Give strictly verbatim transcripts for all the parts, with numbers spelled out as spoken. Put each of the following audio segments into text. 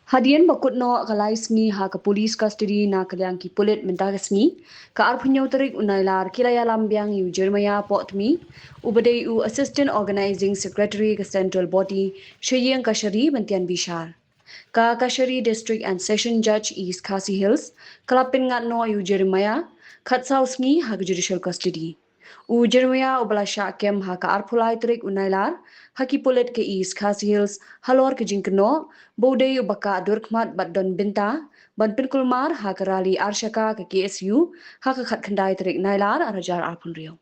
Hadien ba kut noh ka lai sngi ha ka police custody na ka liang ki pulit mynta ka sngi, ka arphew hynñiew tarik u Nailar, ki la ïalam biang ïa u Jeremiah Pohtmi, uba dei u Assistant Organizing Secretary ka Central Body, sha ïing kashari ban tian bishar. Ka Kashari District and Session Judge East Khasi Hills ka la pynngat noh ïa u Jeremiah khatsaw sngi ha ka judicial custody. U Jeremiah uba la shah kem ha ka arphew lai tarik u Nailar ha ki pulit ka East Khasi Hills halor ka jingkynnoh ba u dei uba kah durkhmat bad don bynta ban pynkulmar ha ka rally arshaka ka K S U ha ka khatkhyndai tarik Nailar arhajar arphew hynriew.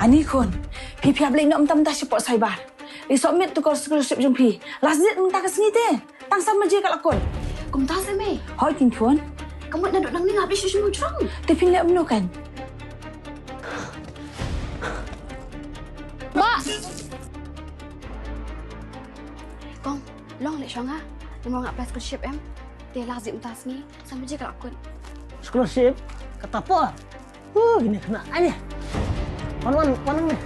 Ani khun, phi phi ap leh noh mynta mynta shapoh cyber. Leit submit to ka scholarship jong phi. Last date mynta ka sngi te. Tang san baje ka la kut. Kumta se mei. Hoi kin khun. Ka mut naduh nangne nga ap leit shu shu jrong. Te phin leh kumno kan? Ba. Kong, long leit shong ha. Namar nga apply scholarship em. Te last date mynta sngi. San baje ka la kut. Scholarship? Kata por. Huh, kine khynnah ane. Wan, wan, wan, wan.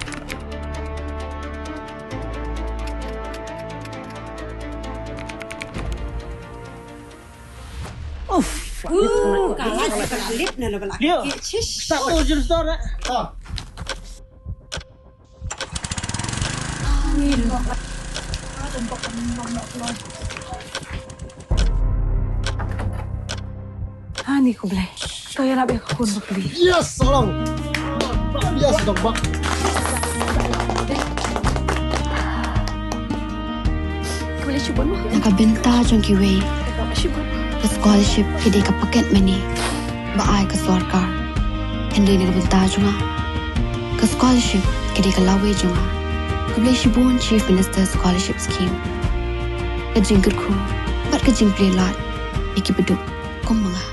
Uff. Uh, kalah, kalah, kalah. Lip na, na, na. Dia. Chish. Tak tahu jenis dah, nak. Ah. Ani khublei. To ïarap ïa ka khun ba kli. Yes, Salong. Yes, Dong Bak. Khublei shibun. Na ka bynta jong kiwei, ka scholarship ka dei ka paket mane ba ai ka sorkar. Hynrei na ka bynta jong nga, ka scholarship ka dei ka lawei jong nga. Khublei shibun Chief Minister Scholarship Scheme. Ka jingkyrkhu bad ka jingplie lad ïa kiba duk kum ma nga.